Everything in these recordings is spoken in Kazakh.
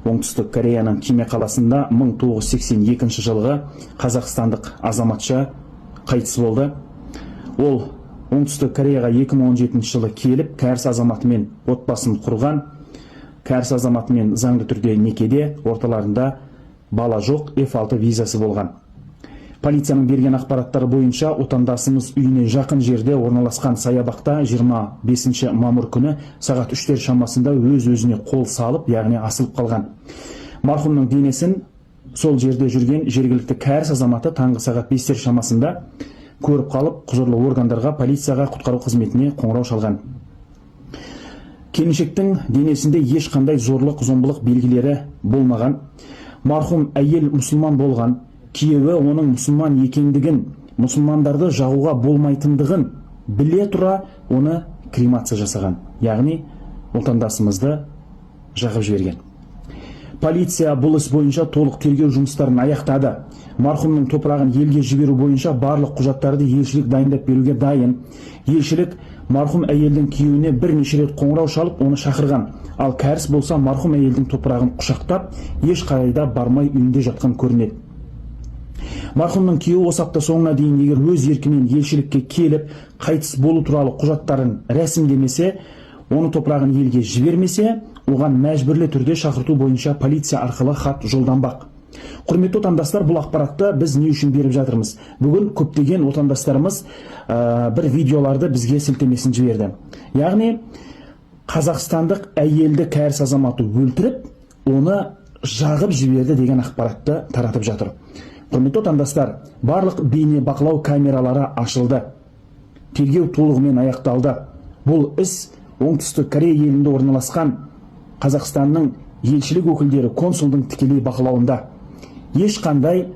Оңтүстік Кореяның Киме қаласында 1982 жылғы қазақстандық азаматша қайтыс болды. Ол Оңтүстік Кореяға 2017 жылы келіп, кәріс азаматымен отбасын құрған. Кәріс азаматымен заңды түрде некеде, орталарында бала жоқ, F6 визасы болған. Полицияның берген ақпараттары бойынша, отандасымыз үйіне жақын жерде орналасқан саябақта 25 мамыр күні сағат 3-тер шамасында өз-өзіне қол салып, яғни асылып қалған. Марқұмның денесін сол жерде жүрген жергілікті кәріс азаматы таңғы сағат 5-тер шамасында көріп қалып, құзырлы органдарға, полицияға, құтқару қызметіне қоңырау шалған. Келіншектің денесінде ешқандай зорлық, зомбылық белгілері болмаған. Марқұм әйел мұсылман болған. Күйеуі оның мұсылман екендігін, мұсылмандарды жағуға болмайтындығын біле тұра оны кремация жасаған. Яғни отандасымызды жағып жіберген. Полиция бұл іс бойынша толық тергеу жұмыстарын аяқтады. Марқұмның топырағын елге жіберу бойынша барлық құжаттарды елшілік дайындап беруге дайын. Елшілік марқұм әйелдің күйеуіне бірнеше рет қоңырау шалып, оны шақырған. Ал кәріс болса, марқұм әйелдің топырағын құшақтап, еш қайда бармай үйінде жатқан көрінеді. Марқұмның күйеуі осы апта соңына дейін егер өз еркімен елшілікке келіп, қайтыс болу туралы құжаттарын рәсімдемесе, оны топырағын елге жібермесе, оған мәжбүрлі түрде шақырту бойынша полиция арқылы хат жолданбақ. Құрметті отандастар, бұл ақпаратты біз не үшін беріп жатырмыз? Бүгін көптеген отандастарымыз бір видеоларды бізге сілтемесін жіберді. Яғни қазақстандық әйелді кәріс азаматы өлтіріп, оны жағып жіберді деген ақпаратты таратып жатыр. Құрметті отандастар, барлық бейне бақылау камералары ашылды. Тергеу толығымен аяқталды. Бұл іс Оңтүстік Корея елінде орналасқан Қазақстанның елшілік өкілдері, консулдың тікелей бақылауында. Ешқандай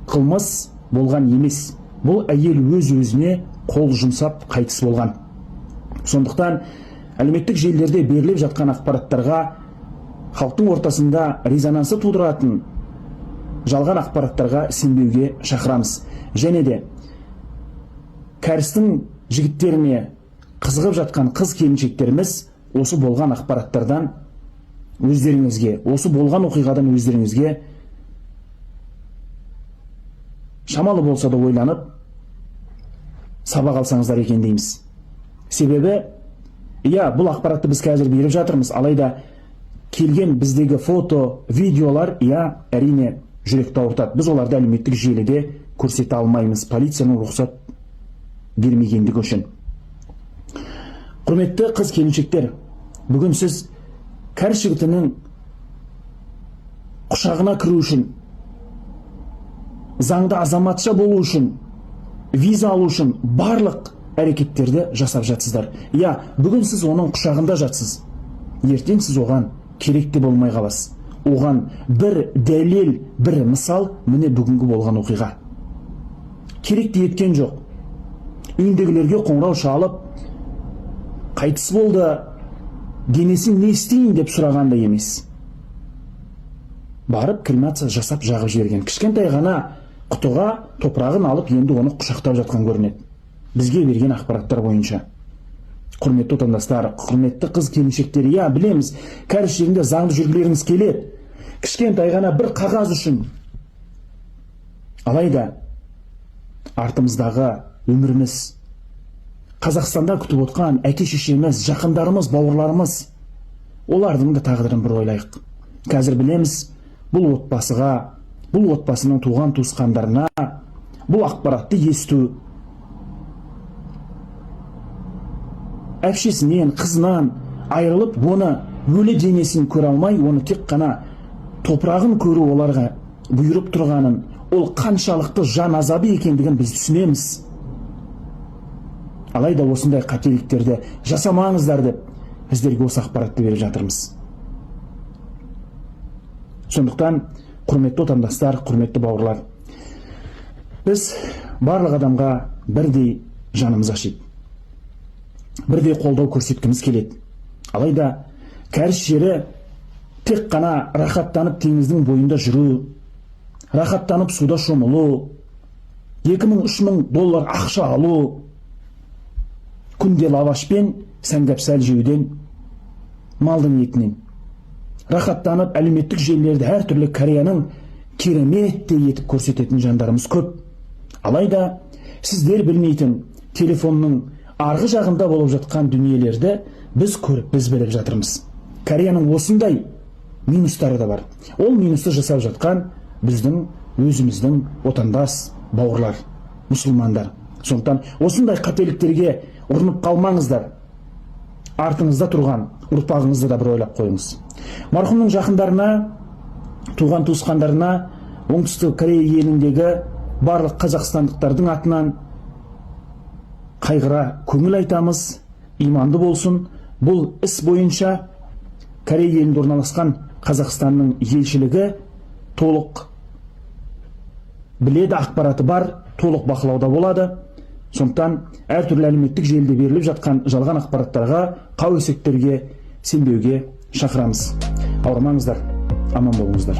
қылмыс болған емес. Бұл әйел өз-өзіне қол жұмсап қайтыс болған. Сондықтан әлеуметтік желілерде беріліп жатқан ақпараттарға, халықтың ортасында резонансы тудыратын жалған ақпараттарға сенбеуге шақырамыз. Және де кәрістің жігіттеріне қызығып жатқан қыз келіншектеріміз, осы болған ақпараттардан өздеріңізге, осы болған оқиғадан өздеріңізге шамалы болса да ойланып, сабақ алсаңыздар екен дейміз. Себебі, иә, бұл ақпаратты біз қазір беріп жатырмыз, алайда келген біздегі фото, видеолар, иә, әрине, жүректі ауыртады. Біз оларды әлеуметтік желіде көрсете алмаймыз, полицияның рұқсат бермегендігі үшін. Құрметті қыз келіншектер, бүгін сіз кәріс жігітінің құшағына кіру үшін, заңды азаматша болу үшін, виза алу үшін барлық әрекеттерді жасап жатсыздар. Иә, бүгін сіз оның құшағында жатсыз. Ертең сіз оған керек те болмай қаласыз. Оған бір дәлел, бір мысал міне бүгінгі болған оқиға. Керек те еткен жоқ. Үйіндегілерге қоңырау шалып, қайтыс болды, денесін не істейін деп сұраған да емес. Барып кремация жасап, жағып жіберген. Кішкентай ғана құтыға топырағын алып, енді оны құшақтап жатқан көрінеді. Бізге берген ақпараттар бойынша. Құрметті отандастар, құрметті қыз келіншектер, иә, білеміз, кәріс жерінде заңды жүргілеріңіз келеді. Кішкентай ғана бір қағаз үшін. Алайда артымыздағы өміріміз, Қазақстанда күтіп отқан әке шешеміз, жақындарымыз, бауырларымыз, олардың да тағдырын бір ойлайық. Қазір білеміз, бұл отбасыға, бұл отбасының туған туысқандарына бұл ақпаратты есту, әпшесінен, қызынан айырылып, оны өлі денесін көре алмай, оны тек қана топырағын көру оларға бұйырып тұрғанын, ол қаншалықты жан азабы екендігін біз түсінеміз. Алайда осындай қателіктерді жасамаңыздар деп сіздерге осы ақпаратты беріп жатырмыз. Сондықтан, құрметті отандастар, құрметті бауырлар, біз барлық адамға бірдей жанымыз ашиды, бірдей қолдау көрсеткіміз келеді. Алайда кәріс жері тек қана рахаттанып теңіздің бойында жүру, рахаттанып суда шомылу, 2000-3000 доллар ақша алу, күнде лавашпен сәнгапсәл жеуден, малдың етінен Рахаттанып, әлеуметтік желілерде әртүрлі Кореяның кереметтей етіп көрсететін жандарымыз көп. Алайда сіздер білмейтін, телефонның арғы жағында болып жатқан дүниелерді біз көріп, біз біліп жатырмыз. Кореяның осындай минустары да бар. Ол минусты жасап жатқан біздің өзіміздің отандас бауырлар, мұсылмандар. Сондықтан осындай қателіктерге ұрынып қалмаңыздар. Артыңызда тұрған ұрпағыңызды да бір ойлап қойыңыз. Марқұмның жақындарына, туған туысқандарына Оңтүстік Корея еліндегі барлық қазақстандықтардың атынан қайғыра көңіл айтамыз. Иманды болсын. Бұл іс бойынша Корея елінде орналасқан Қазақстанның елшілігі толық біледі, ақпараты бар, толық бақылауда болады. Сондықтан әртүрлі әлеуметтік желіде беріліп жатқан жалған ақпараттарға, қауесеттерге сенбеуге шақырамыз. Ауырмаңыздар, аман болыңыздар.